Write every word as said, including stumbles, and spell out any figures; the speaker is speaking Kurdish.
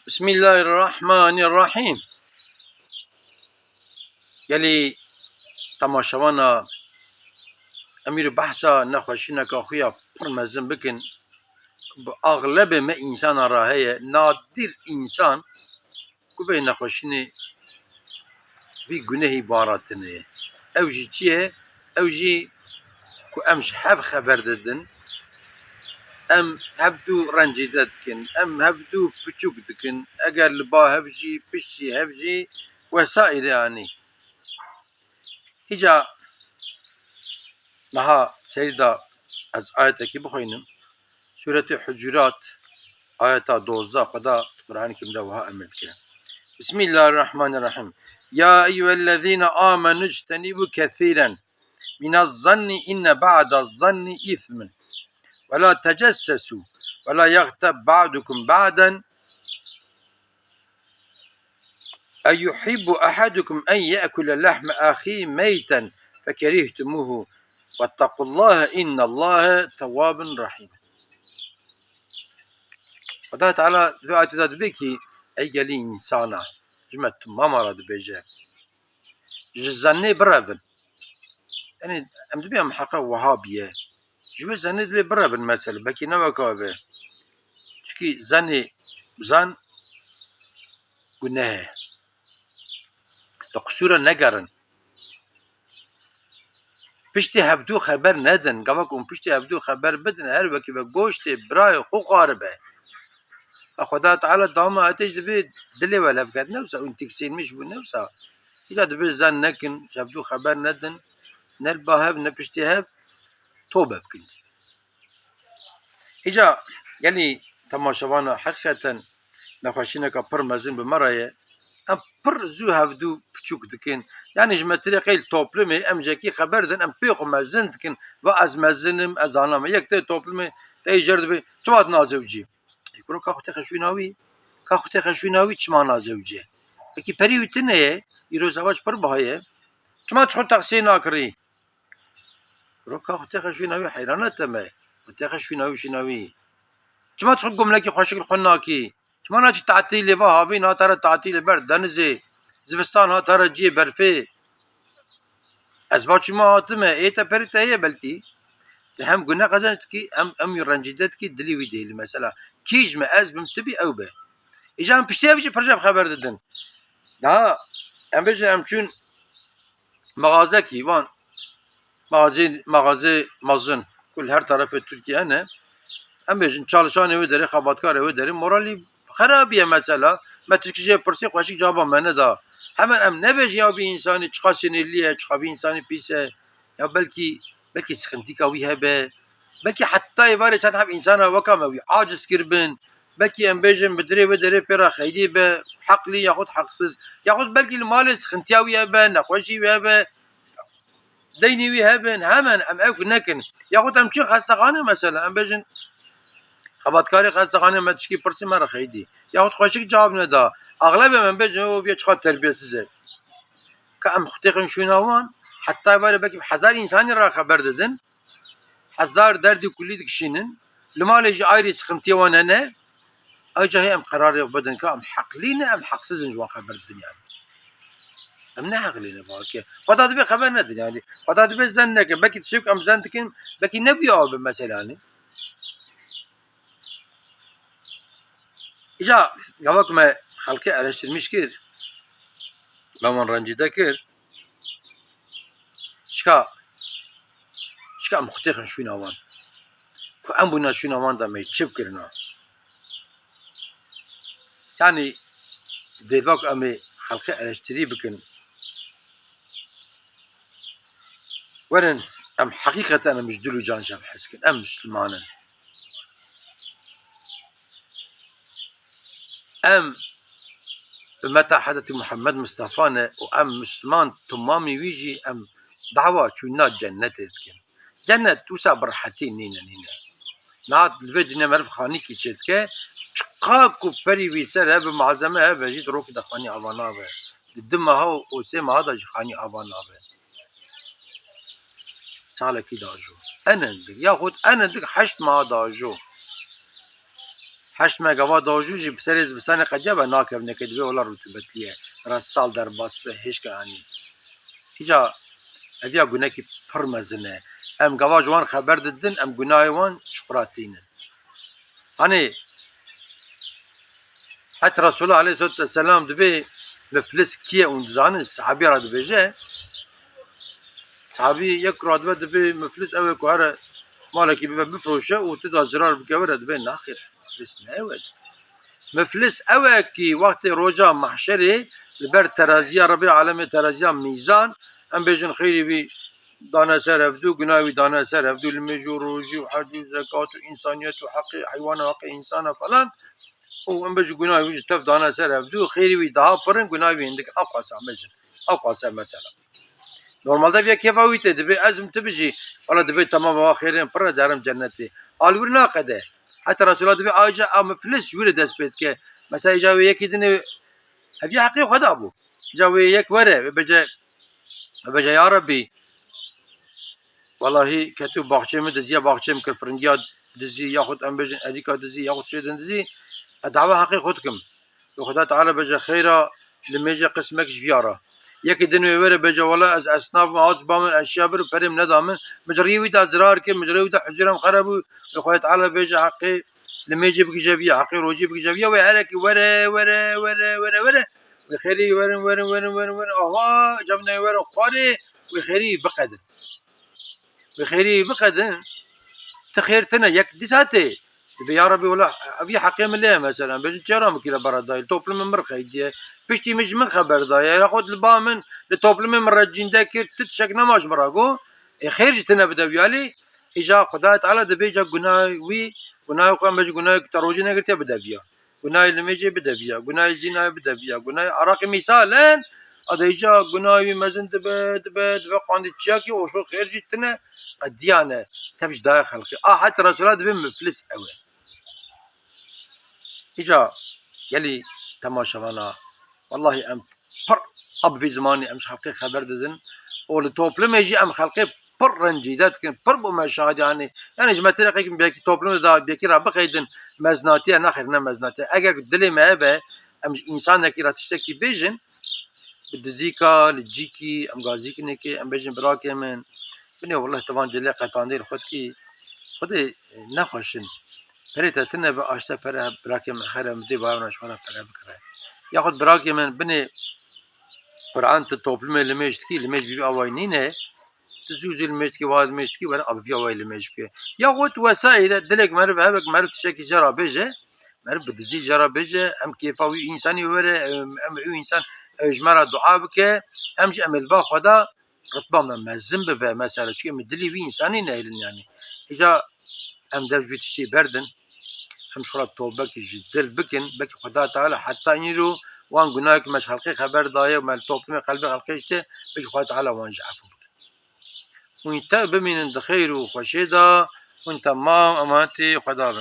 Bismillahirrahmanirrahîm. Gelî temaşevana, em îro behsa nexweşîneka xwe ya pir mezin bikin. Bi axlebê me însana re heye, nadir însan ku vê nexweşînê vî gunehî baratine. Ew jî çi ye? Ew jî ku em ji hev xeber didin, em hevdû rencîde dikin, em hevdû piçûk dikin, eger li ba hev jî, pişt jî hev jî wesaîrê anî. Îca niha serî de ez ayetekî bixwînim. Sûretê Hucurat, ayeta dozdeh, Xweda di Qur'anê Kerîm de wiha emir dike. Bismillahirrahmanirrahîm. Ya eyyuhellezîne âmenû ictenîbû kesîren minez zannî inne ba'dez zannî îsmun. Ve la tecessesu ve la yagteb ba'dukum ba'den. Eyuhibbu ahadukum en ye'kule lahme ahî meyten fekerîhtumuhu. Vettequllâhe innallâhe tewwâbun rahîm. Xweda Teala di vê ayetê de dibê kî ey gelî însana, ji me timama re dibêje. Ji zennê birevin. Yanî em dibê em heqa wiha biye. Ji vê zennê dibê birevin mesele. Belkî ne weka be. Çikî zennê zan guneh e. Di qisûra negerin. Piştî hevdû xeber nedin. Gava ku hûn piştî hevdû xeber bidin, her wekî ve goştê birayê xwe xwaribe. A Xweda Teala dama etê jî dibê dilê we levket newsa, hûn tiksinmiş bû newsa. Îca dibê zen nekin, ji hevdû xeber nedin, ne li ba hev, ne piştî hev, tobe bikin. Îca gelî temaşevana heqîqeten nexweşîneka pir mezin bi me re ye. Em pir zû hevdû piçûk dikin. Yanî ji me tirê qey li toplumê em ji yekî xeber din, em pê xwe mezin dikin. Va ez mezin im, ez zana me. Yek tê toplumê tey jer dibe, çima tu nazewicî? Ê kuro ka xwe têxe şûna wî. Ka xwe têxe şûna wî çima nazewicê? Wekî perî wî tune ye, îro zewac pir biha ye. Çima tu xwe texsiyê nakirî? Kuro ka xwe têxe şûna wî, heyrana te me. Xwe têxe şûna wî, şûna wî. Çima tu xwe gomlekî xweşik li xwe nakî? Çima naçî tatîlê, va havîn hate re tatîlê ber denizê, zivistan hate re ciyê berfê? Ez va çima hatime, ê te perî te heye belkî. Tu hem gune qezenc dikî, hem, hem wî rencîde dikî, dilî wî dihêlî mesela. Kî ji me, ez bim, tu bî, ew be. Îja em piştî ev jî pir ji hev xeber didin. Daha em bêjin em çûn mexazekî, van mexazê, mexazê mezin ku li her terefê Tirkiye hene. Em bêjin çalışanê wê derê, xebatkarê wê derê moralî xerab ye mesela. Me tişkî jê pirsî, xweşik caba me neda. Hemen em nebêjin ya vî însanî çiqa sinirlî ye, çiqa vî însanî pîs e. Ya belkî, belkî sıkıntîka wî hebe. Belkî heta êvarê çend heb însana weka me wî aciz kiribin. Belkî em bêjin bi dirê wê derê pê re xeyrî be, heqlî yaxud heqsiz. Yaxud belkî li malê sıkıntiya wî hebe, nexweşî wî hebe. Deynî wî hebin, hemen em ew nekin. Yaxud em çin xestexane mesela, em bêjin xebatkarê xestexanê me tişkî pirsî me re xeydî. Yaxud xweşik cewab neda. Axlebê em bêjin, o vê çiqa terbiyesiz e. Ka em xwe têxin şûna wan, heta êvarê belkî bi hezar însanî re xeber didin. Hezar derdî kulî dikişînin. Li malê jî ayrî sıkıntiyê wan hene. Ew cahê em qerarê xwe bidin ka em heqlî ne, em heqsiz in ji wan xeber didin yani. Em ne heqlî ne bavke. Xweda dibê xeber nedin yani. Xweda dibê zen nekin. Belkî tiştê ku em zen dikin, belkî nebûye aw be mesela yani. Îca gava ku me xelkê eleştirmiş kir, me wan rencîde kir, çika, çika em xwe têxin şûna wan? Ku em bûna şûna wan de me çi bikirina? Yani dêva ku em ê xelkê eleştirî bikin, werin em heqîqeten em ji dil û can ji hev hez kin. Em Misliman in. Em ummeta Hezretî Muhammed Mustafa ne û em Misliman, temamî wî jî em dawa çûna cennetê dikin. Cennet wisa bi rehetî nîne, nîne. Niha li vê dinya meriv xanîkî çêdike, çiqa ku perî wî ser hebe, malzeme hebe jî di rokê de xanî ava nabe. Di du meha û sê meha de jî xanî ava nabe. Salekî dajo. En hindik, yaxud en hindik heşt meha dajo. Heşt me gava dajû jî bi serê zivistanê qediya be nakevne ke dibê wela rutubetliye. Resal derbas be hêşke anî. Îca eviya gunekî pir mezin e. Em gava ji wan xeber didin, em gunahê wan çiqura tînin. Hani het Resulullah aleyhissalatu vesselam dibê miflis kî ye û dizanin sahabiya re dibêje. Sahabî yek radibe dibê miflis ew e ku here malekî bive bifroşe û tu da zirar bike were dibê naxêr. Miflis ne ew e. Miflis ew e kî wextê roja mahşerê li ber teraziya Rebê alemê teraziya mîzan em bêjin xêrî wî dane ser hevdû, gunahê wî dane ser hevdû, limêj û rojî û hec û zekat û însaniyet û heqê heywana heqê însana falan û em bêjin gunahê wî ji tev dane ser hevdû, xêrî wî daha pir in, gunahê wî hindik ew qasa mejin. Ew qasa mesela. Normalde vê kêfa wî tê dibê ez im tu bijî. Wala dibê tamam, ewa xêrên pir ez herim cennetê. Al wir naqede. Heta Resulullah dibê aja a miflis ji wir dest pê dike. Mesela îca wê yekî dinê ev ya heqê xwe da bû. Îca wê yek were, wê bêje, wê bêje ya Rebî. Wallahî ketû baxçê min diziya, baxçê min kir firingiya dizî, yaxud em bêjin erîka dizî, yaxud şêdin dizî. Ez dawa heqê xwe dikim. Û Xuda Teala bêje xeyra limêje qismek ji viya re. Yekî din wê were bêje wela ez esnaf me, hat ji ba min eşya bir û perê min neda min. Min ji riyê wî de zirar kir, min ji riyê wî de huzurem xerab bû. Û Xuda Teala bêje heqê limêjê bigije viya, heqê rojê bigije viya. Wê herekî were, were, were, were, were. Wê xêrî werin, werin, werin, werin, werin. Aha, cem ne werin xwarê, wê xêrî biqedin. Wê xêrî biqedin, ti xêr tine, yek dîsa tê. Dibê, ya Rebî, wela, ev yê heqê min lê ye, mesela, bêjin, çera min kire bera dayê, toplumê min rixeydiye, piştî min ji min xeber daye, ya xwe li ba min, li toplumê min re cînde kir, tu tiştek nema ji min re got, ê, xêr ji tine bide viyalî, îja Xuda Teala dibê ca gunahê wî, gunahê xwe, em bêjin, gunahê ku te rojê negirtiye bide viya. Gunahê limêjê bide viya, gunahê zînayê bide viya, gunahê araqê mîsal in, a de îca gunahê wî mezin dibe, dibe, dibe qandî çiyakî û şo xêr jî tine, qediya ne, tev ji dayê xelqê. A het Resûla dibê miflis ew e. Îca gelî temaşevana, wellahî em pir a bi vî zimanî em ji xelqê xeber didin û li toplumê jî em xelqê pir rencîde dikin, pir bû me şahid, yanî, yanî ji me têre qeykin belkî toplumê de belkî re bixeydin meznatiye, nexêr ne meznatiye. Eger dilê me hebe, em ji însanekî re tiştekî bêjin, bi dizîka, li cîkî, em gazîkinekê, em bêjin birakê min, binê welleh ti van cilê qetandê li xwe dikî, Xwedê nexweş in. Perê te tune bi aşte pere birakê min xere min dê bayona ji xwe re pere bikire. Yaxud birakê min binê Quran tu toplumê limêj dikî, limêj vî awayî nîne, tu zû zû limêj dikî, wa limêj dikî, were abi vî awayî limêj bike. Yaxud wesaîle dilek meriv hebe ku meriv tiştekî jera bêje, meriv bi dizî jera bêje, em kêfa wî însanî were, em, em wî însan, ew ji me re dua bike, em jî em ê li ba xwe de ritba me mezin bibe, mesela, çi min dilî wî însanî nehêlin, yanî. Îca em dev ji vî tiştî berdin, em ji xwe re tobekî ji dil bikin, belkî Xweda Teala heta înîro wan gunahê ku me ji xelqê xeber daye û me li toplumê qelbê xelqê jî tê, belkî Xweda Teala wan jî efû bike. Hûn tev bimînin di xeyr û xweşiyê de, hûn temam emanetî Xweda bin.